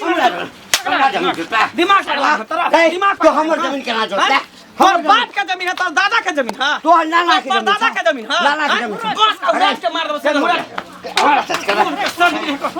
हमरा हमरा जमीन जोतबा दिमाग पर लागल तोरा ए, दिमाग तो हमर जमीन केना जोतबा तोर बाप के जमीन है तोर दादा के जमीन है तोहर नाना के तोर जमीन दादा छौ। के जमीन है नाना के जमीन छौ। बस का उड़ा के मार देबो से मुड़ा हमरा सच कर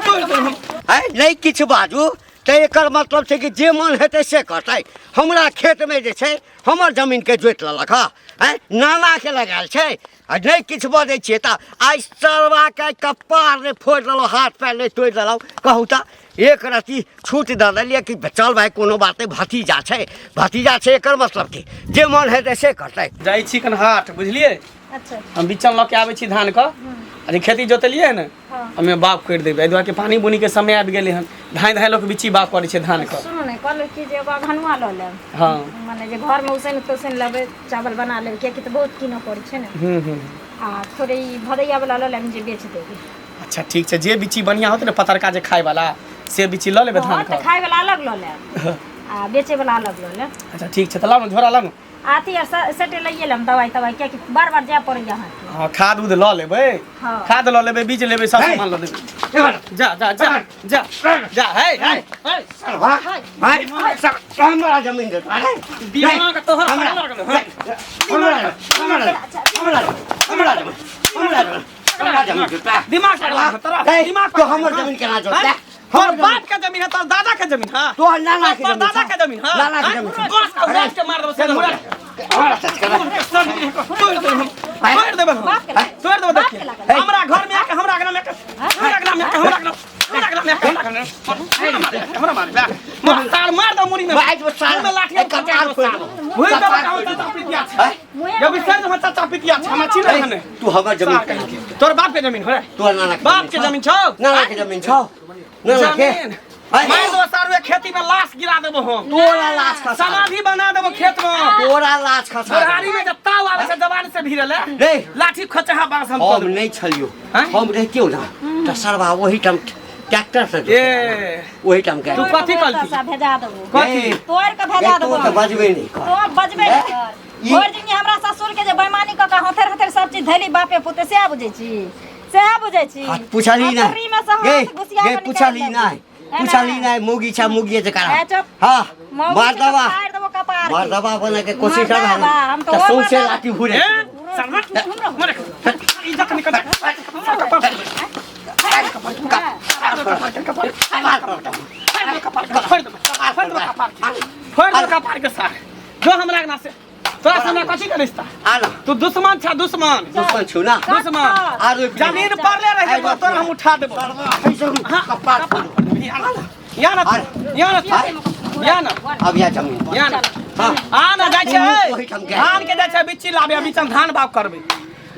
तोड़ देबो हम। है नहि किछु बाजू तऽ एकर मतलब छै कि जे मन हेतै से करतै। हमरा खेतमे जे छै हमर जमीनके जोति लेलक हँ। आँय, नानाके लगायल छै आ नहि किछु बजै छियै तऽ आइ सरवाके कपार नहि फोड़ि देलहुँ, हाथ पैर नहि तोड़ि देलहुँ। कहू तऽ एक रत्ती छूट दऽ देलियै कि चल भाइ कोनो बात नहि, भतीजा छै, भतीजा छै, एकर मतलब की जे मन हेतै से करतै। जाइ छी कन हाट, बुझलियै? अच्छा। हम बिचन लऽ के आबै छी धान के, आ जे खेती जोतलियै ने हमे बाग करि देबै। एहि दुआरे पानि बुनी के समय आबि गेलै हन, धाँइ धाँइ लोक बिच्ची बाग करै छै धान के। सुनू ने, कहलहुँ कि जे एगो अगहनुआ लऽ लेब। हँ। मने जे घरमे उसैन तुसैन लेबै, चावल बना लेबै, किएकि तऽ बहुत कीनऽ पड़ै छै ने। हूँ हूँ आ थोड़े ई भदैया वला लऽ लेब जे बेच देबै। अच्छा ठीक छै, जे बिच्ची बढ़िआँ होतै ने पतरका जे खायवला, से बिच्ची लऽ लेबै धान तऽ के। खायवला अलग लऽ लेब आ बेचैवला अलग लऽ लेब। अच्छा ठीक छै, तऽ लाउ ने झोरा लाउ ने। अथी आर सेटे लैए लेब दवाइ तवाइ, किएकि बार बार जाय पड़ैया अहाँके। हँ, खाद उद लऽ लेबै। हँ। खाद लऽ लेबै, बीज लेबै, सब सामान लऽ लेबै। जा जा जा जा जा, हे हे हे सरवा, भाइ, सर, हमरा जमीन दे अरे दिमाग तोहर हमरा लागल हँ। हमरा हमरा हमरा हमरा जमीन हमरा जमीन हमरा जमीन जोतबा। दिमाग पर लागल तोरा। ए, दिमाग तो हमर जमीन केना जोतबा? तोहर बाप के जमीन है, तोहर दादा के जमीन है, तोहर नाना के तोहर जमीन दादा छौ। के जमीन है। नाना के जमीन छौ। बस का उड़ा के मार देबो से मुड़ा। हमरा सच कर। तोड़ देबो हम, तोड़ देबो हम, बाप के लागल। तोड़ देबो। बाप के देखिए लागल। हमरा घर में आके, हमरा अंगना में आके, हमरा अंगना में आके, हमरा अंगना, हमरा अंगना में आके, हमरा अंगना में, हमरा मारे बा मार सार मार दो मुड़ी में। भाइ, जो सार- मुंह में लाठी ए, कपार फोड़ि देबो। भूल देबो। कपार कहूं फोड़ि चाचा देबो। पितिया छै। हैं? मुँहे जब विसर हम चाचा पितिया छै, हमरा चिन्ह ए, हने तू हमर जमीन केना जोतबा? तोर बाप के जमीन होरे? तोहर नाना के बाप के जमीन छौ? नाना के जमीन छौ, नाना के। जमीन हैं? मार दो सारू, खेती में लाश गिरा देबो हम। तोरा लाश खसा समाधि बना देबो खेत में। तोरा लाश खसा देबो। बुढ़ारी में जब ताव आवे छै जवान से भिड़ल है रे लाठी खचहा बांस हम हम कऽ देबो। नहि छलियो। हैं? हम रहितियौ ने तऽ सरवा ओहिठाम ट्रैक्टर से ए ओहिठाम के तू कथी कहलही? पैसा भेजा देबो। कथी? तोड़ के भेजा तू देबो। तऽ बजबे नहि कर। तो बजबे नहि कर। भरि जिंदगी हमरा ससुर के जे बेईमानी कऽ के हथेर हथेर सब चीज धैली बापे पुते, सएह बुझै छी, सएह बुझै छी। हाथ पुछली हथेरी नहि में से हाथ गे घुसिया गे कऽ पुछली निकालि नहि लेबही। पुछली नहि, मौगी छै, मौगिए छै ए, चुप। हँ। मौगी छै तऽ मर्दबा फाड़ि देबो कपार के। मर्दबा बने के कोशिश कर। मर्दबा, हम तऽ तऽ ओ सौंसे मर्दबा। लाठी घुरे ए सरवा मरे इज्जत निकल। कपार फोड़ दो कपार के साथ जो हमरा अंगना से। तोरा से हमरा कथी के रिश्ता? आना तू दुश्मन छा, दुश्मन। दुश्मन छु ना? दुश्मन। आरो जमीन पर ले रहे तो तोरा हम उठा देबो। हाँ, कपार फोड़। या ना, या ना, या ना। अब या जमीन पर। या ना। हाँ। आ ना जाइ छै। ओहिठाम के। धान के जाइ छै बिच्ची लाबे, बिच्चा धान बाग करबै,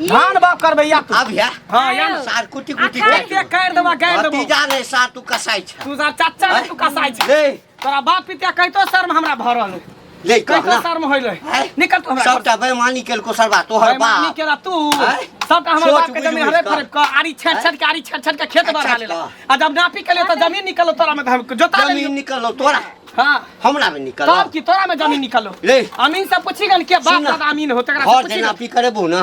धान बाग करबै या तू। अब या। हाँ, या ना। सार कुटी कुटी। एते काटि देबा, गाड़ि देबो। भतीजा ने सार तू कसाई छ। तू सार चाचा ने, तू कसाई छ। ले। तोरा बाप पिता कहितो शर्म हमरा भरल है। ले कह कहितो ना। शर्म होइले। हैं? निकल तू हमरा घर से। सबटा बेईमानी केलको सरबा तोहर बेईमानी बाप। केला तू। हैं? सबटा हमर सोच बाप के बुझि जमीन बुझि हरे कऽ। फरेब कऽ आरी छेड़ छेड़ के, आरी छेड़ छेड़ के खेत बढ़ा छेड़ लेला। कऽ। आ जब नापी के लिए तऽ जमीन निकलो तोरा में, तऽ हम जोता लेलियो। जमीन निकलो तोरा? हाँ। हमरा में निकलो। तब की तोरा में जमीन निकलो? ले। अमीन से पूछी गन के बाप सुन ना। दादा अमीन हो तकरा से घर पूछी जे गन। नापी करेबो ना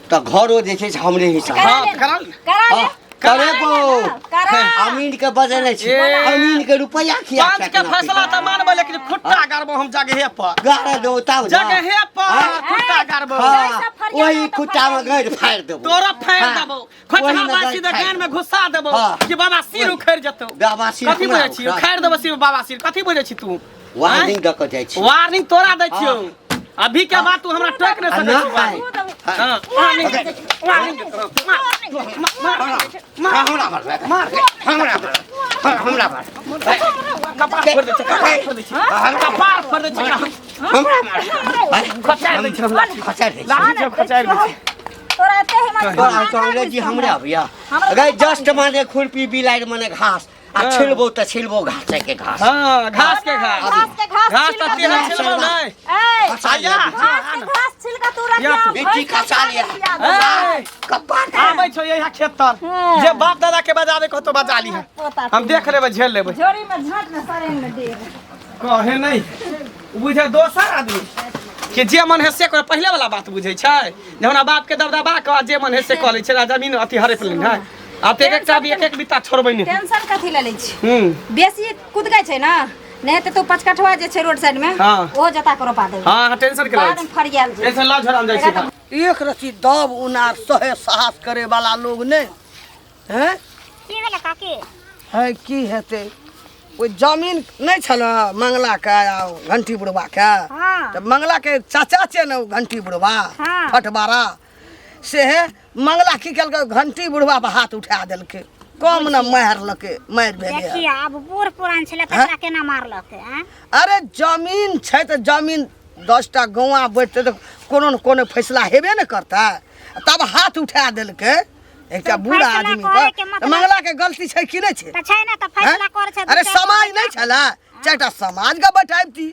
तऽ घरो जे छै से हमरे हिसाब। करा हाँ, ले। करा ले। करा ले। हाँ, करेबो। करा। अमीन के बजने छी। ए। अमीन के रुपया खिया पाँच के फैसला तऽ मानबै, लेकिन खुट्टा गाड़बो हम जगहे पर। गाड़ा देबो तब ना। जगहे पर हाँ? खुट्टा गाड़बो। हाँ, जैसा फरियाद ओही होता खुट्टा में फरियाद। गाड़ि फाड़ि देबो। तोरा फाड़ि हाँ, देबो। ओही खोटहा में बासी गाड़ि दे फाड़ि कान में घुसा देबो हाँ। कि बाबा सिर उखड़ि जेतौ। बाबा सिर कथी हमरा बुझै छी? उखड़त। उखाड़ि देबो सिर बाबा सिर। कथी बुझै छी तू? वार्निंग दऽ कऽ जाइ छी। वार्निंग तोरा दै छियौ। हाँ। अभी के बाद तू हमरा टोक नहि आ सकै छी। नहि। हाँ, वार्निंग दे, वार्निंग दे तोरा। मार, मार, मार, हमरा मार, मार, हमरा मार, हमरा मार। कपार फोड़ दै छै, कपार फोड़ दै छै, कपार फोड़ दै छै। हमरा मार। खचारि दै छै हमरा। खचारि दै छै। लाठी छै, खचारि दै छै। तोरा एते हिम्मत? तोरा तो अंग्रेजी हमरे अबैया। गई जस्ट माने खुरपी, बिलाड़ि माने घास आ हाँ। छिलबो तऽ छिलबो घासे के घास। हाँ, घास के घास। घास के घास। घास तऽ छिलका तेहन तू। छिलबौ नहि। ए, खसा लिया। आया। घास के घास छिलका तू रख। या तू। बेटी खसा लिया। ए, कपार। आबै छौ यहाँ खेत तर। हाँ। जे बाप दादा के बजाबे कहतो बजा लीहे, पोता। हम देख लेबै, झेल लेबै। झोरी में झाँट में सरेन में दे। कहे नहीं बुझे दोसर आदमी कि जे मन है से कर। पहिले वाला बात बुझै छै जे हमरा बाप के दबदबा कऽ जे मन है से कऽ लै छै आ जमीन अथी हड़प लेने है। आब तऽ एक एकटा भी एक एक बित्ता छोड़बै नहि। टेंशन कथी लए लै छी? हूँ। बेसी कुदकै छै ने, नहि तऽ तू पचकठवा जे छै रोड साइड में, हाँ। ओहो जता के रोपा देबै। हाँ हाँ, टेंशन के बाद में फरियाल जे टेंशन ला झोरा में जाइ छी। एक रति दब उनार सहे साहस करे वाला लोग नहि हैं। की भेलै काकी? है की हेतै, ओहि जमीन नहि छल मंगलाके आ घंटी बुढ़बाके? हाँ। तऽ मंगलाके चाचा छै ने ओ घंटी बुढ़बा, हाँ। फटबारा से हे। मंगला की केलकै, घंटी बुढ़बा पर हाथ उठा देलकै, कम ने मारलकै, मारि भेलै। देखिए आब बूढ़ पुरान छलै तकरा केना मारलकै आँय? अरे जमीन छै तऽ जमीन 10टा गौआँ बैठतै तऽ कोनो ने कोनो फैसला हेबे ने करतै। तब हाथ उठा देलकै एकटा तऽ बूढ़ फैसला आदमी करे पर। के तऽ मतलब- मंगला के गलती छै कि नहि छै? तऽ छै ने, तऽ फैसला हैं? करै छै। अरे दू चारि समाज गोटा नहि छलै, 4टा समाज के बैठाबती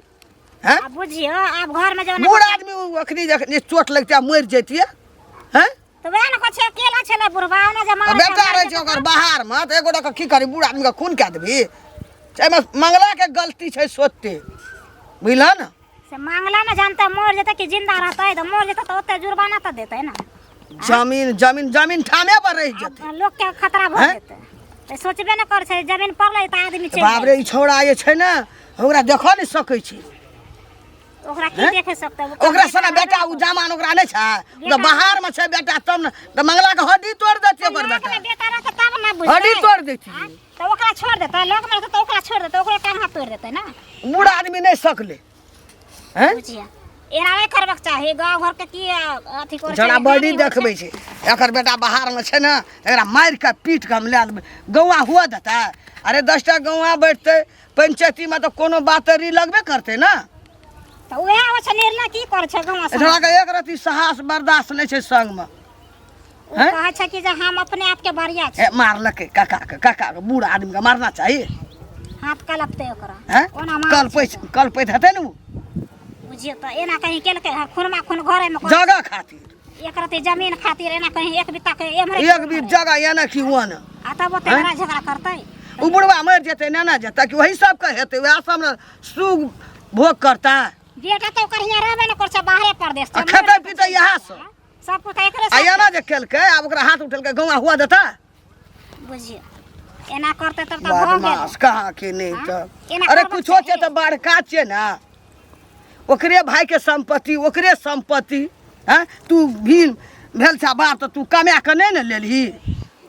हैं। आ बुझियौ आब घर में जब बूढ़ आदमी ओ अखनी जखनी चोट लगतै आ मरि जैतियै हैं। तऽ वएह ने कहै छै, अकेला छलै बुढ़बा ओना जे आ मारै बेटा रहै छै ओकर बाहर मे, तऽ एगोटा के की करी, बूढ़ आदमी के खून कए देबही? एहिमे मंगला के गलती छै सोचते, बुझलह ने? से मांगला ने जानते मर जेतै कि जिंदा रहतै, तऽ मर जेतै तऽ ओते जुर्माना तऽ देतै ने। जमीन जमीन जमीन ठामे पर रहि जेतै। आब लोक के खतरा भऽ हैं? जेतै, तऽ सोचबे ने करै छै, जमीन पड़लै तऽ आदमी चलि बाप रे, जाइ। ई छौड़ा जे छै ने, ओकरा देखऽ नहि सकै छी। ओकरा की हैं? देखे सकतै? ओकरा सना बेटा ओ जमान ओकरा नहि छै, ओ तऽ बाहर में छै बेटा, तब ने तऽ मंगला के हड्डी तोड़ि देतियै ओकर बेटा। बेटा रहतै तब ने बुझतै। हड्डी तोड़ि देतियै। आँय? तऽ ओकरा छोड़ि देतै? लोक मे रहतै तऽ ओकरा छोड़ि देतै, ओकरो टांग हाथ तोड़ि देतै ने। बूढ़ आदमी नहि सकलै हैं। बुझिया एना नहि करबाक चाही, गाँव घर के की अथी करै छै, झगड़ा बड़ी एना नहि होइ देखबै छै। एकर बेटा बाहरमे छै ने, एकरा मारि कऽ पीट कऽ हम लए लेबै। गौआँ हुअ देतै? अरे 10टा गौआँ बैठतै पंचायतीमे तऽ कोनो बात री लगबे करतै ने। छै। तऽ उएह होइ छै निर्णय, की करै छै गाँव एकरा के एक रति साहस बर्दाश्त नहि छै संगमे। ओ कहै छै कि जे हम अपने आपके बढ़िया छी। ए, मारलकै काकाके, काकाके बूढ़ आदमीके मारना चाही? हाथ कलपतै ओकरा हैं? ओना मारै कलपै छै। कलपैत हेतै ने ओ। बुझियौ तऽ एना कहीं केलकै हँ, खूनमा खून घरेमे करै। जगह खातिर। एक रति जमीन खातिर एना कहीं एक बित्ता के एम्हरे एक बीत जगह एना कि ओना। आ तब ओते लड़ाइ झगड़ा करतै? ओ बुढ़वा मरि जेतै, नेना जेतै कि वही सबके हेतै, वएह सब ने सुख भोग करतै। बेटा तऽ ओकर हियाँ रहबे ने करै छै, बाहरे परदेश आ छै। खेतै पीतै इएह सब। सब कुछ एकरे आ सब। एना जे केलकै, आब ओकरा हाथ उठेलकै, गौआ हुआ देतै? बुझियौ एना करतै तब तऽ भऽ गेल। बदमाश कहाँ के नहि। हाँ? तऽ एना अरे करबाक कुछो छै चाही। तऽ बड़का छियै ने, ओकरे भाईके सम्पत्ति, ओकरे सम्पत्ति हैं। तू भी भेल छा बाप तऽ तू कमा कऽ नहि ने लेलही,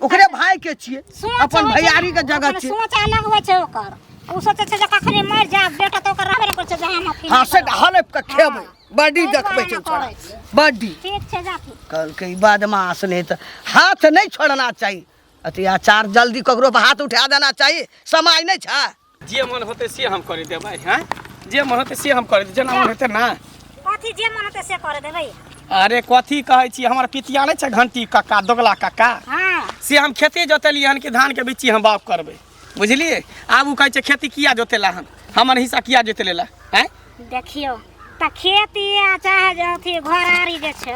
ओकरे भाईके छियै। सोच अपन होइ छै भैयारीके ने, जगह ओकर छियै। सोच अलग होइ छै ओकर, ओ सोचै छै जे कखनी मरि जायब, बेटा तऽ ओकर रहबे नहि करै छै जे हम अथी हाँ नहि से करब। हलप कऽ खेबै। हाँ। बड्डी ताहि देखबै दुआरे छै एना छोड़ा करै छै। बड्डी। ठीक छै, जाथी। कहलकै ई बदमाश नहि तऽ हाथ नहि छोड़ना चाही, अथी अचार जल्दी ककरो पर हाथ उठा देना चाही, समाज नहि छै। जे मन होतै से हम करि देबै हैं, जे मन होतै से हम करि देबै, जेना मन हेतै ना। कथी जे मन होतै से करे देबै? अरे कथी कहै छी, हमर पितिया नहि छै घंटी कक्का, दोगला कक्का? हाँ। से हम खेती जोतेलियै हन कि धानके बिच्ची हम बाग करबै, बुझलियै? आब ओ कहै छै खेती किया जोतेला हन, हमर हिस्सा किया जोते लेला आँय? देखियौ तऽ खेती आ चाहे जे अथी घरारी जे छै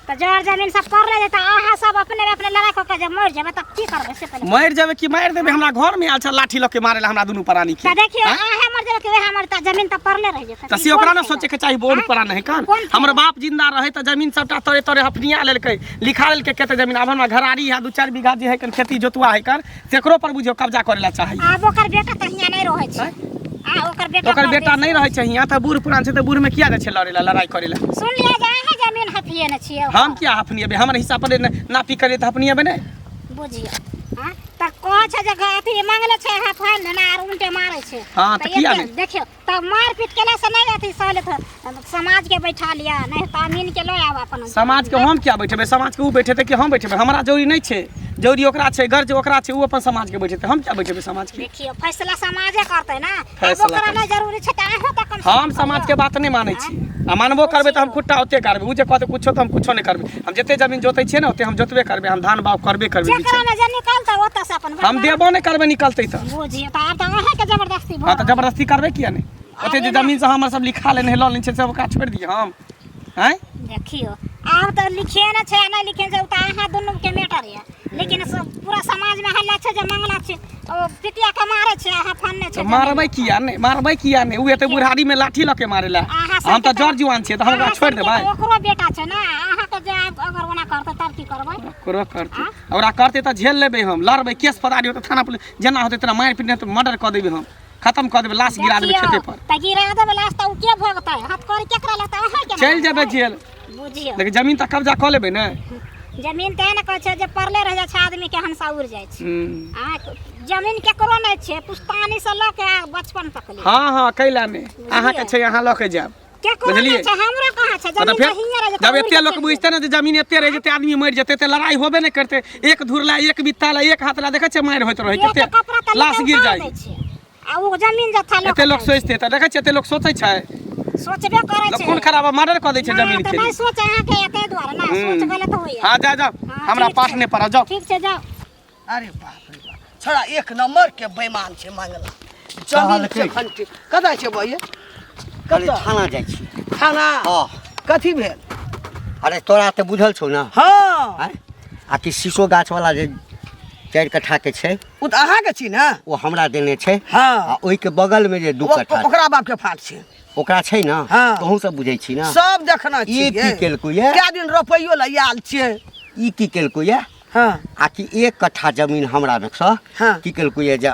तऽ जर जमीन सब पड़ले जेतै, अहाँ सब अपने में अपने लड़ाइ कऽ के जे मरि जेबै तऽ की करबै से पहिले। मरि जेबै कि मारि देबै? हमरा घरमे आयल छै लाठी लऽ के मारै लए हमरा दुनू प्राणी के। तऽ देखियौ आँय? अहाँ मरि जेबै कि वएह मरतै, जमीन तऽ पड़ले रहि जेतै। तऽ ई से ओकरा कोन ने फायदा? सोचैके चाही, बोर्ड आँय? परा नहि कान कोन हमर फायदा? बाप जिंदा रहै तऽ जमीन सबटा तोरे तोरे हफनिया लेलकै, लिखा लेलकै कते जमीन। आब हमरा घरारी है 2-4 बीघा जे है कन खेती जोतुआ है कन, तेकरो पर बुझियौ कब्जा करै लए चाहै। आब ओकर बेटा तऽ हियाँ नहि रहै छै आ ओकर बेटा ओकर बेटा परदेश नहि रहै छै हियाँ तऽ बूढ़ पुरान छै, तऽ बूढ़मे किया जाइ छै लड़ै लए, लड़ाइ करै लए? सुनलियै जे अहाँ जमीन हथियेने छियै ओकर। हम किया हफनिएबै? हमर हिस्सा पर नापी करियै तऽ हफनिएबै नहि? बुझियौ हँ तऽ कहै छै जे अथी मांगले छै हाथ फाइन ने आर उल्टे मारै छै। हाँ, तऽ किया एते नहि? देखियौ तऽ मारपीट केला से नहि अथी सहलत, समाज के बैठा लिअ, नहि तऽ अमीन के लऽ आउ अपन। समाजके हम किया बैठेबै? समाजके ओ बैठेतै कि हम बैठेबै? हमरा जरूरी नहि छै, जरूरी ओकरा छै, गर्ज ओकरा छै, ओ अपन समाजके बैठेतै, हम किया बैठेबै समाजके? देखियौ फैसला समाजे करतै ने आब। फैसला ओकरा करतै। नहि जरूरी छै तऽ अहूँ तऽ कम से हम कम समाजके बात नहि मानै छी आ मानबो करबै तऽ हम खुट्टा ओते करबै, ओ जे कहतै कुछो तऽ हम कुछो नहि करबै। हम जते जमीन जोतै छियै ने ओते हम जोतबे करबै, हम धान बाग करबे करबै। जेकरा में जे निकलतै ओतऽ से अपन हम देबो नहि करबै निकलतै तऽ। बुझियौ तऽ आब तऽ अहाँके जबरदस्ती भऽ हाँ तऽ जबरदस्ती करबै किया नहि? ओते जे जमीन से हमर सब लिखा लेने है, लऽ लेने छै, सब ओकरा छोड़ि दियै हम आँय? देखियौ आब तऽ लिखे ने छै आ नहि लिखे छै, ओ तऽ अहाँ दुनू के मैटर यऽ, लेकिन पूरा समाज में हल्ला छै जे मंगला छै ओ पितिया के मारै छै, अहाँ फन्ने छै तऽ मारबै किया नहि? मारबै किया नहि? ओ एते बुढ़ारी में लाठी लऽ के मारे ला, अहाँ हम तऽ सबके जर जुआन छियै, तऽ हम ओकरा अहाँ छोड़ि सबके देबै? तऽ ओकरो बेटा छै ने अहाँके जे आब अगर ओना करतै तब की करबै? करो करतै, ओकरा करतै तऽ झेल लेबै हम, लड़बै, केस फौदारी होतै, थाना पुलिस जेना होतै तेना मारि पीट, नहि तऽ मर्डर कऽ देबै हम, खत्म कऽ देबै, लाश गिरा देबै देखियौ, खेते पर। तऽ गिरा देबै लाश तऽ ओ के भोगतै? हथकड़ी केकरा लगतै? अहाँके ने चलि जेबै लगतै। जेल। बुझियौ, लेकिन जमीन तऽ कब्जा कऽ लेबै ने। जमीन तऽ ने कहै छै जे पड़ले रहि जाइ छै, आदमीके हंसा उड़ि जाइ छै। हूँ। आ जमीन केकरो नहि छै, पुस्तानी से लऽ के आ बचपन तक ले। हँ हँ, कैला नहि, अहाँके छै, अहाँ लऽ के जायब। केकरो बुझलियै? नहि छै, हमरो कहाँ छै तऽ जमीन? फेर तऽ हियाँ रहि जेतै, जब उड़ि एते के लोक चलि बुझतै ने जे जमीन एते रहि जेतै, आदमी मरि जेतै, तऽ लड़ाइ होबे नहि करतै। एक धूर ला, एक बित्ता ला, एक हाथ ला, देखै छियै मारि होइत रहै। जेतै। कते कपड़ा तऽ लाश गिर उतार जाइ दै छै आ ओ जमीन जथा लोक एते लोक सोचतै तऽ देखै छियै एते लोक सोचै छै? सोचबे करै लोक छै। खून खराबा मर्डर कऽ दै छै नहि, जमीन तऽ के नहि लिए। सोच अहाँके एते दुआरे ना सोच गलत होइए। हँ, जा जाओ। हँ, हमरा ठीक पाठ छै। नहि पढ़ा, जाओ। ठीक छै, जाओ। अरे बाप रे बाप, छोड़ा एक नंबर के बेईमान छै मंगला। जमीन कहलकै। छै घंटी कतऽ छै बहिए? अरे कतऽ? थाना जाइ छी। थाना? हँ। कथी भेल? अरे तोरा तऽ बुझल छौ ने? हँ। आँय? आ कि शीशो गाछ वाला जे 4 कट्ठा के छै, ओ तऽ अहाँके छी ने? ओ हमरा देने छै। हँ। आ ओहिके बगल में जे 2 कट्ठा ओकरा बाप के फाट छै। ओकरा छै ने? हँ। तोहूँ सब बुझै छी ने? सब देखना ई छियै। की केलको ये? कए दिन रोपैयो लए आयल छियै। ई की केलको ये? हँ। आ कि 1 कट्ठा जमीन हमरा में सँ हँ। की केलको ये जे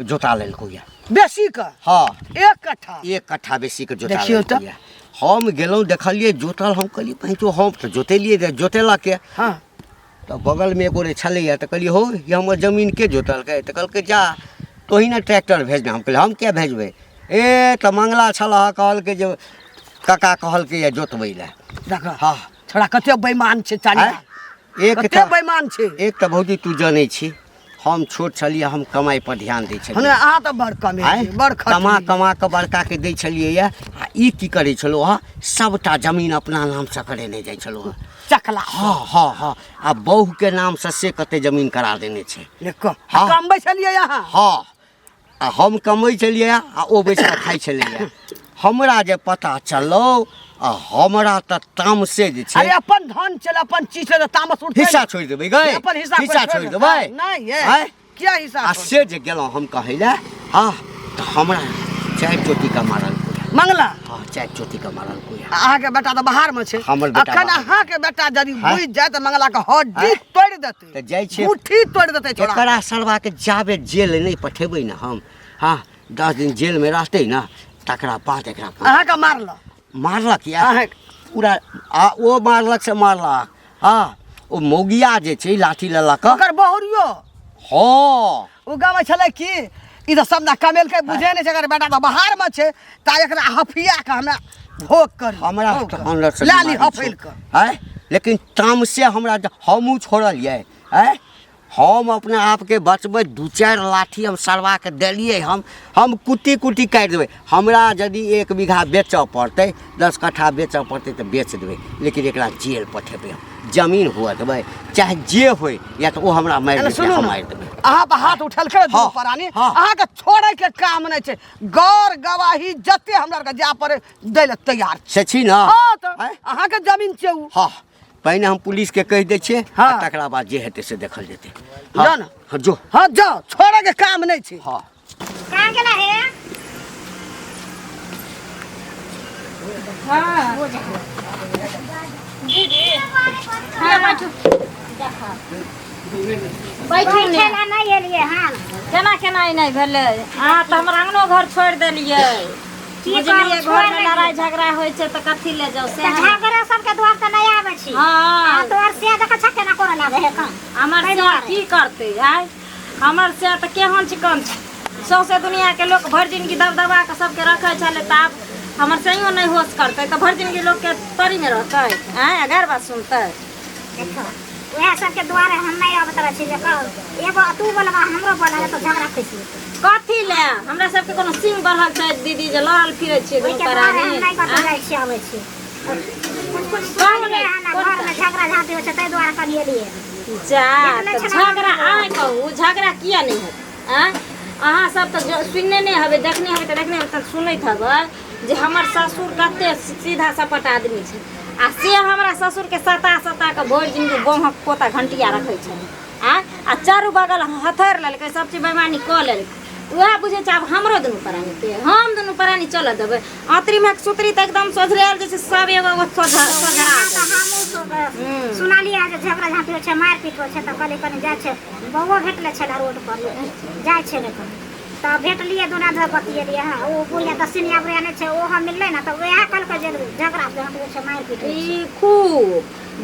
जोता लेलको ये बेसी के? हँ। 1 कट्ठा? 1 कट्ठा बेसी के जोता देखियौ लेलको तऽ। ये। हम गेलहुँ, देखलियै जोतल, हम कहलियै पैंचो हम तऽ जोतेलियै जे जोतेलक ये। हँ। तऽ बगलमे एगो रे छलैए, तऽ कहलियै हौ, ई हमर जमीन के जोतलकै? तऽ कहलकै जा तोही ने ट्रैक्टर भेजना। हम कहलियै हम किया भेजबै? ए तऽ मंगला छलह, कहलकै जे काका कहलकै ये जोतबै लए। देख। हँ। छोड़ा कते बेईमान छै चाली। आँय? एक कते तऽ बेईमान छै। एक तऽ भौजी तू जनै छी, हम छोट छलियै, हम कमाइ पर ध्यान दै छलियै। हमरा अहाँ तऽ बड़ कमे आँय? बड़ कमा खटली। कमा कऽ बड़काके दै छलियै ये, आ ई की करै छलहुँ हँ, सभटा जमीन अपना नामसँ करेने जाइ छलहुँ हँ। चकला। हँ हँ हँ, आ बहुके नामसँ से कते जमीन करा देने छै। देखो। हँ। कमबै छलियै अहाँ? हँ, आ हम कमबै छलियै आ ओ बैस कऽ खाइ छलैए। हमरा जे पता चललौ आ हमरा तऽ तामसे जे छै। अरे अपन धन चल, अपन चीज चल, तामस उठतै। हिस्सा छोड़ि देबै गै? अपन हिस्सा हिस्सा कोइ छोड़ि देबै? नहि ये। आँय? किया हिस्सा आ छोड़बै? से जे गेलहुँ हम कहै लए, हँ, तऽ हमरा 4 चोटी के मारल कोइ। मंगला? हँ, 4 चोटी के मारल कोइ। अहाँके बेटा तऽ बाहर में छै। हमर बेटा अखन बाहर। अहाँके बेटा यदि हँ? बुझि जाय तऽ मंगला के हड्डी आँय? तोड़ि देतै। तऽ जाइ छियै। मुट्ठी तोड़ि देतै छोड़ा। एकरा सरवाके जाबे जेल नहि पठेबै ने हम, हँ, 10 दिन जेलमे रहतै ने, तकरा बाद एकरा अहाँके मारलक? मारलक या अहाँके पूरा। आ ओ मारलक से मारलक, हँ, ओ मौगिया जे छै लाठी लेलक। ओकर बहुरियो? हँ। ओ गाबै छलै कि ई तऽ सब ना कमेलकै, बुझै नहि छै, एकर बेटा तऽ बाहर में छै, ता एकरा हफिया के हमरा भोग करी। हमरा भोग तऽ करी। अंदर से ला ली बीमारी हफैल छौ। कऽ। आँय, लेकिन तामसे हमरा हमहूँ छोड़लियै। आँय, हम अपना आपके बचबै 2-4 लाठी हम सरवा के देलियै, हम कुट्टी कुट्टी काटि देबै। हमरा यदि 1 बीघा बेचऽ पड़तै, 10 कट्ठा बेचऽ पड़तै तऽ बेच देबै, लेकिन एकरा जेल पठेबै हम, जमीन हुअ देबै चाहे जे होय, या तऽ ओ हमरा मारि एने देतै, सुनू हम ने, मारि देबै। अहाँ पर हाथ उठेलकै दुनू हँ, प्राणी? हँ। अहाँके छोड़ै के काम नहि छै, गौर गवाही जते हमरा आरके जाय पड़े दै लए तैयार छी। से छी ने? हँ तऽ आँय? अहाँके जमीन छै उ। हँ, पहिने हम पुलिसके कहि दै छियै। हँ। आ तकरा बाद जे हेतै से देखल जेतै। जा ने। हँ, जो। हँ जाओ, छोड़ै के काम नहि छै। हँ। कहाँ गेला हे? हाँ दीदी हाँ, बैठू बैठू ने। बैठे ला नहि एलियै हन। केना केना ई नहि भेलै? अहाँ तऽ हमर अङ्गनो घर छोड़ि देलियै। की बुझलियै, करू, छोड़ि घरमे नहि लड़ाइ झगड़ा होइ छै तऽ कथी ले जाउ से तऽ झगड़ा सबके द्वार तऽ नहि आबै छी। हँ। आ तोहर से देखै छ केना करऽ लागै है काम। हमर ताहि से दुआरे। की करतै आइ? हमर से तऽ केहन छै कम छै, सौंसे दुनियाके लोक भरि जिनगी दबदबा कऽ सबके रखै छलै, तऽ आब हमर सैयो नहि होश करतै तऽ भरि जिनगी लोकके तरीमे रहतै? आँय, अगर बात सुनतै? देखो, उएह सबके दुआरे हम नहि अबैत रहै छी जे कह एगो तू बोलबा हमरो बोला तऽ झगड़ा फँसि जेतै। कथी ले हमरा सबके कोनो सिंह बढ़ल छै दीदी जे लड़ल फिरै छियै दुनू ओहिके दुआरे हम प्राणी? नहि कतहु आँय? जाइ छी आबै छी, कुछ कुछ कम सुनलियै नहि, हन कोन घरमे झगड़ा झाँटी होइ छै, ताहि दुआरे कनि एलियै। जा देखने तऽ छलहुँ झगड़ा हम। आइ कहू, झगड़ा किया नहि हेतै? आँय, अहाँ सब तऽ सुनने नहि हेबै, देखने हेबै तऽ देखने हेबै तऽ सुनैत हेबै जे हमर ससुर कते सीधा सपाट आदमी छै, आ से हमरा ससुरके सता सता कऽ भरि जिनगी बौहक पोता घंटिया रखै छै। आँय, आ चारू बगल हथेर लेलकै, सब चीज बेमानी कऽ लेलकै। वएह बुझै छै। आब हमरो दुनू प्राणीके, हम दुनू प्राणी चलऽ देबै? अतरीमे सुतरी तऽ एकदम सोझरायल जे छै, सब एगो एगो सोझरा सोझरा। हमहूँ सुनलियै जे झगड़ा झाँटी होइ छै, मारिपीट होइ छै, तऽ कहलियै कनि जाइ छै। बौओ भेटलै छलै रोड पर, जाइ छै तऽ भेटलियै, दुनू आदमी बतियेलियै। हँ, ओ बुढ़िया दक्षिणिया बुढ़िया नहि छै, ओ हम मिललै ने, तऽ वएह कहलकै जे झगड़ा झाँटी होइ छै, मारिपीट होइ छै। ई खूब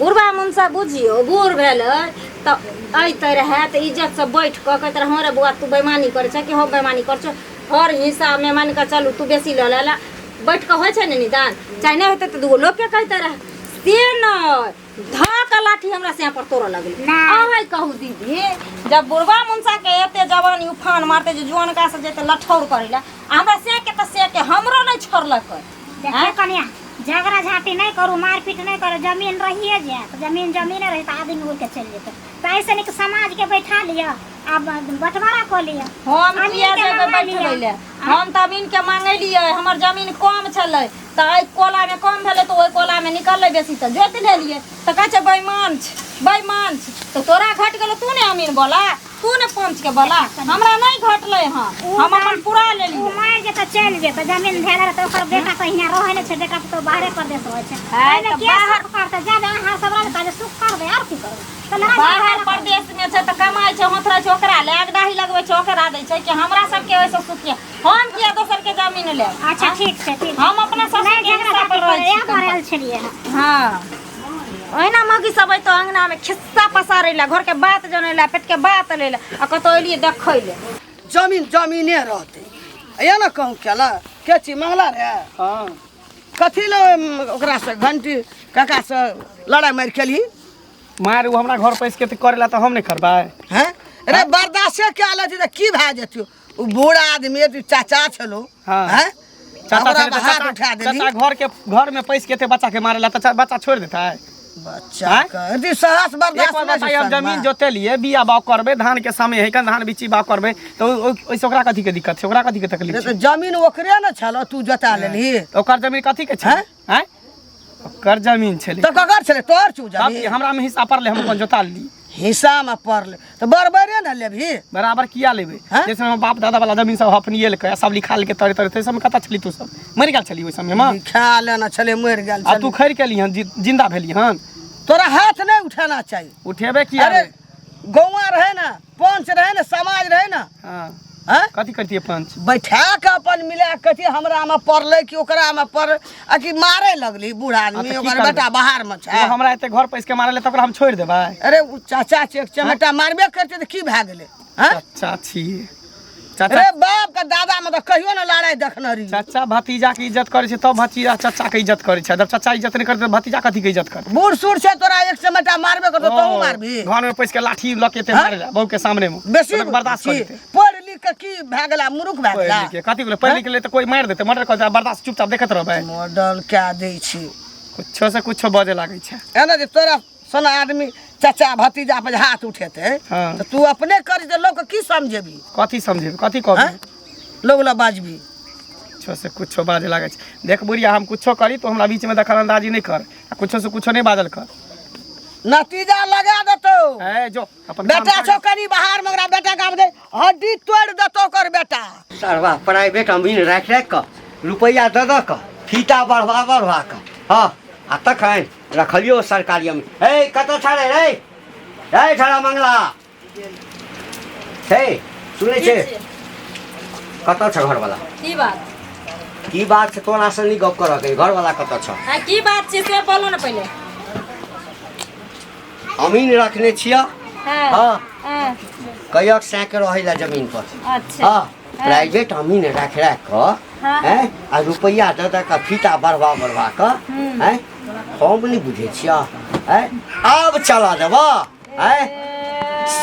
बुढ़बा मुनसा बुझियौ, बूढ़ भेलै तऽ अइते रहए तऽ इज्जतसँ बैठ कऽ कहैत रहए, हँ रे बौआ, तू बेमानी करै छह कि हम बेमानी करै छौ? हर हिस्सामे मानि कऽ चलू तू बेसी लऽ ले, बैठ कऽ होइ छै ने निदान। चाहे नहि होइतै तऽ दूगो लोकके कहिते रहए, से नहि, धऽ कऽ लाठी हमरा सिया पर तोड़ऽ लगलै। नहि। अहाँ कहू दीदी, जब बुढ़बा मुनसाके एते जवानी उफान मारतै जे जुअनका से जेतै लठौर करै लए, आ हमरा सियाके तऽ सियाके हमरो नहि छोड़लकै। देखियौ कनिया, झगड़ा झाँटी नहि करू, मारपीट नहि करू। जमीन रहिए जायत, जमीन जमीने रही तऽ आदमी उड़ि के चलि जेतै। तऽ ऐसे नीक समाजके बैठा लिअ आ बँटवारा कऽ लिअ। हम अमीन किया के जेबै मंगा लिअ। बैठबै लए? हम तऽ अमीनके मांगेलियै, हमर जमीन कम छलै तऽ एहि कोलामे कम भेलै तऽ ओहि कोलामे निकललै बेसी तऽ जोति लेलियै। तऽ कहै छै बेईमान छै, बेईमान छै। तऽ तोरा घटि गेलौ, तू ने अमीन बोला, तू ने पंचके बोला। हमरा नहि घटलै हँ, हम अपन पूरा ओ लेलियै। मरि जेतै, चलि जेतै, जमीन भेल रहतै, ओकर बेटा तऽ हियाँ रहै नहि छै, बेटा तऽ बाहरे परदेश रहै छै। है, एहिमे तऽ के बाहर सुख करतै? जब अहाँ सब रहबै तऽ सुख करबै, आर की करबै? तऽ लड़ाइ बाहर झगड़ा करबै। परदेशमे छै तऽ कमाइ छै, होथरै छै, ओकरा लए डाही लगबै छै, ओकरा दै छै कि हमरा सबके ओहिसँ सुखिया? हम किया दोसरके जमीन लेब? अच्छा, ठीक छै, ठीक। हम अपना नहि ससुरके झगड़ा हिस्सा पर झाँटी रहै करै, छी। इएह दुआरे आयल छलियै हँ। हँ, ओहिना मौगी सब अयतौ अङ्गनामे खिस्सा पसारै लए, घरके बात जनै लए, पेटके बात लै लए, आ कतौ एलियै देखै लए। जमीन जमीने रहतै, या ने कहूँ केला के छी मंगला रे? हँ। कथी ले ओकरासँ घंटी काकासँ लड़ाइ मारि केलही? मार ओ हमरा घर पैस के तऽ करेला तऽ हम नहि करबै? हैं रे, बर्दाश्ते कए लेती तऽ की भए जेतौ? ओ बूढ़ आदमी, तू चाचा छलो। हाँ। हैं, चाचा ओकरा छलै तऽ पर हाथ चाचा उठा देली। चाचा घर के घर में पैस के एते बच्चा के मारेला तऽ बच्चा छोड़ि देतै? बच्चा आँय? के यदि साहस एक बर्दाश्त बार नहि बताइए, हम छै जमीन संगमे। जोतेलियै, बिया बाग करबै, धान के समय है, धान बिच्ची बाग करबै तऽ ओहिसँ ओकरा कथी के दिक्कत छै? ओकरा कथी के तकलीफ रे छै? तऽ जमीन ओकरे ने छलो, तू जोता लेलही। तऽ ओकर जमीन कथी के छै? हैं? आँय, ओकर जमीन छलै तऽ ककर छलै? तोहर छौ तब जमीन? की हमरा में हिस्सा पड़लै, हम अपन जोता लेली। हिस्सामे पड़लै तऽ बरबरे ने लेबही। बराबर किया लेबै? हैं? जैसे हमर बाप दादा वाला जमीन सब हफनिएलकै आ सब लिखा लेलकै तरे तरे, ताहि समय कतऽ छली तू सब? मरि गेल छली ओहि समय मे? लिखा लेना छलै, मरि गेल आ तू छलै। खैर केली हन, जिन्दा भेली हन। तोरा हाथ नहि उठाना चाही। उठेबे किया? अरे गौआ रहै ने, पंच रहै ने, समाज रहै ने। हाँ। हैं? कथी करतियै पंच? बैठा के अपन मिला के कथी हमरामे पड़लै कि ओकरामे पड़ आ कि मारे लगली बूढ़ आदमी? तऽ की ओकर करबै? बेटा बाहरमे छै। ओ हमरा एते घर पैस के मारले तऽ ओकरा हम छोड़ि देबै? अरे ओ चाचा छै, एक चमेटा मारबे करतै तऽ की भए गेलै? हैं? चाचा छियै चाचा। अरे बाप के दादा में तऽ कहियो ने लड़ाइ देखने रही। चाचा भतीजा के इज्जत करै छै तब भतीजा चाचा के इज्जत करै छै। जब चाचा इज्जत नहि करतै तऽ भतीजा कथी के इज्जत करतै? बूढ़ सूढ़ छै, तोरा एक चमेटा मारबे करतौ, तोहूँ मारबी? घर में पैस के लाठी लऽ के एते हाँ? मारे ला बहू के सामने में बेसी तऽ बर्दाश्त की? करतै? पढ़ लिख के की भए गेला? मूर्ख भए पढ़ि गेला? लिख के कथी भेलै? पढ़ि लिख ले तऽ कोई मारि देतै, मर्डर कऽ देतै, बर्दाश्त चुपचाप देखैत रहबै? मॉडल कए दै छी। कुछो से कुछो बजे लागै छै। एना जे तोरा सन आदमी चाचा भतीजा पर जे हाथ उठेतै, हाँ। तऽ तू अपने करी तऽ लोक की समझेबी? कथी समझेबै? कथी कहबै? हैं? लोग लए बाजबी? कुछो से कुछो बाजे लागै छै। देख बुढ़िया, हम कुछो करी तो हमरा बीच में दखल अंदाजी नहीं कर आ कुछो से कुछो नहीं बाजल कर। नतीजा लगा देतौ। ए जो अपन काम बेटा कर। छौ कनी बाहर में, ओकरा बेटा के आब दे, हड्डी तोड़ि देतौ ओकर बेटा। सरवा प्राइवेट अमीन राखि राखि कऽ रुपैआ दऽ दऽ कऽ फीता बढ़वा बढ़वा कऽ, हँ, आ तखन रखलियौ सरकारी अमीन। हे, कतऽ छलै रे? रे छड़ा मंगला हे, सुनै छै? कतऽ छ घरवाला? की बात? की बात छै? तोरा से नहि गप करऽ के। घरवाला कतऽ छ? आ की बात छै से बोलो ने पहिले। अमीन रखने छियऽ। हाँ। हाँ। हाँ। कयक सैक रहै ला जमीन पर। अच्छा। हाँ, प्राइवेट अमीन राखि राखि कऽ, हाँ। हैं, आ रुपैआ दऽ दऽ कऽ फीता बढ़वा बढ़वा कऽ, हैं, हम नहि बुझै छियऽ? हैं, आब चला देबऽ? हैं,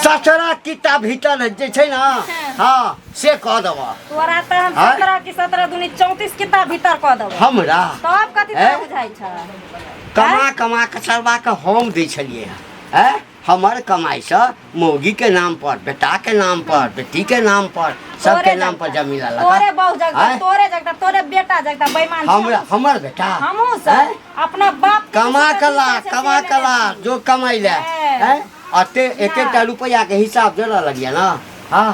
17 किता भीतर जे छै ने, हाँ, से कऽ देबऽ। तोरा तऽ हम आँय? 17 की 17 दूनी 34 किताब भीतर कऽ देबो। हमरा तब कथी तोरा हैं? बुझाइ छ? कमा कमा कऽ चलबा कऽ हम दै छलियै हँ, हैं? हमर कमाइसँ मौगीके नाम पर, बेटाके नाम पर, बेटीके नाम पर, सबके तोरे नाम पर जगता। जमीन लेलक। तोरे बहू जगता, आँय? तोरे जगता, तोरे बेटा जगता, बेईमान छी। हमरा हमर बेटा? हमहूँ सब आँय? अपना बाप के कमा जे कला पैसा छै, कमा से लेने कला छी। जो कमाइ ले हैं। हैं? अते एक एकटा रुपैआके हिसाब जोड़ऽ लगिया ने। हाँ,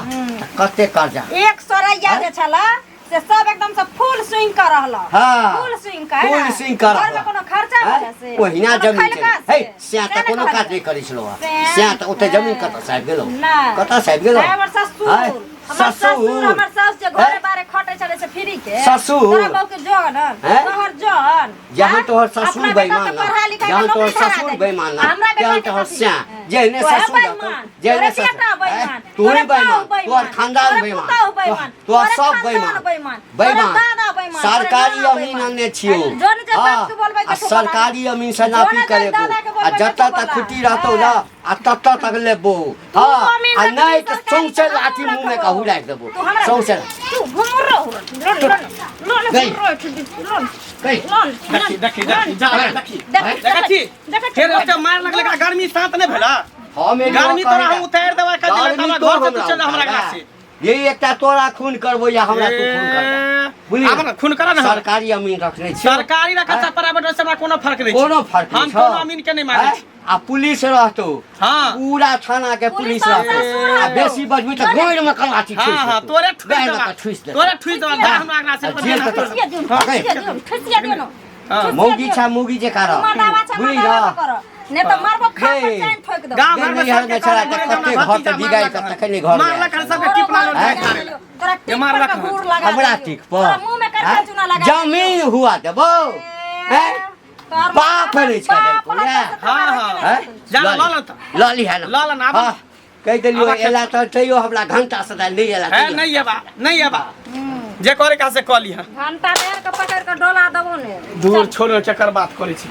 कते कर्जा एक सौरैया जे छला से सब एकदम से फुल स्विंग कर रहल हाँ। फुल स्विंग कर फुल स्विंग कर घर में कोनो खर्चा आँय? भेल से ओहिना कोनो जमीन खैलका छै से? हे स्या से तऽ ने कोनो कहलियै। काज नहि करै छलौ से? स्या तऽ ओते जमीन कतऽ से आबि गेलौ नहि। कतऽ से आबि गेलौ हमर ससुर आँय? हमर ससुर हमर सास जे घरे आँय? बारे खटै छलै से फ्री के ससुर? तोरा बहू के जन आँय? तोहर जन जहाँ आँय? तोहर ससुर अपना बेटा बेईमान के पढ़ा लिखा के जहाँ तोहर नौकरी धरा ससुर देली। बेईमान हमरा बेटा जहाँ के तोहर कथी? स्या जेहने तोहरे ससुर रहतौ बेईमान, जेहने तोहरे ससुर बेटा बेईमान, आँय? तोरे तोरे बेईमान बाऊ बेईमान, तोहर खानदान तोरे बेईमान पुतहु बेईमान, तोहर तोरे सब खानदान बेईमान बेईमान, तोरे बेईमान दादा बेईमान, तोरे सरकारी नाना अमीन बेईमान। अनने छियौ जोन जे बाप के बोलबै आ देखो सरकारी अमीन से जोन नापी जे करेबो दादा के आ बोलबै जतऽ देखो तक बोला। खुटी रहतौ ना हाँ। आ ततऽ तक लेबो तू हाँ अमीन आ रखबही, नहि तऽ सरकारी सौंसे तऽ लाठी हमहूँ मुँहमे रखबौ। कहू राखि देबो तू हमरा सौंसे तू घुमुरो लोन लोन लोन गई। घुमुरो लोन गई। लोन देखी देखी देखी जा देखी देखी देखै छी देखै छी। फेर ओते मार लगलै एकरा गर्मी शांत नहि भेला हम एलियौ गर्मी तोरा कहै हम उतारि देबै कहि देबै गर्मी हमरा तोर घर से तू चल जा हमरा उतारबे। गाछ से ये एकटा तोरा खून करबो या हमरा तू खून करबे बुझलियै? आब ने खून करा ने हमरा। सरकारी अमीन रखने छियौ सरकारी रखत चाहे प्राइवेट ओहिसँ हमरा कोनो फर्क नहि छै कोनो फर्क नहि हम छौ। कोनो अमीन के नहि मानै आँय? छी आ पुलिस रहतौ हाँ। पूरा थाना के पुलिस पुलिस रहतौ ससुर आ रहतौ। बेसी बजबी तऽ गोड़ में कलाची हाँ ठुसि हाँ देतौ। तोरे ठुसि गाय देबा लऽ कऽ ठुसि देतौ। तोरे ठुसि देबा जा हमरा अंगना से आ जेल तक ठुसिया दियौ हाँ। ठुसिया दियौ ठुसिया दियौ ने हाँ। मौगी छा मौगी जे कारण मर्दावा छै बुझली मर्दावा ना? कर नहि तऽ मारबो खा पर गई। चैन ठोकि देबो गाँव गई घर में नैहर सबके में छला कहने तऽ घरे कते हमरा घर तऽ भतीजा बिगाड़ि कऽ मारलक तखने घर में मारलक हन सबके टिपला लोड आँय? खाए तोरा ये टिक मारलक पर हन। घूर लगा हमरा देलियौ। टिक पर तोरा मुँह में करके आँय? चूना लगा जमीन हुआ देबो हैं? तोहर बाप रे छै बाप देलकौ, या? हाँ हाँ हैं? जा लऽ लऽ लऽ तऽ। लऽ लिहे ना। लऽ ले ना, आब। हाँ, कहि देलियौ आब एला तऽ तैयो हमरा घंटा सदा नहि एला है तैयो। नहीं अबा नहीं अबा जे करे का से कऽ लिहा घंटा देर के पकड़ के डोला देबो ने दूर छोड़ो चक्कर बात करै छी।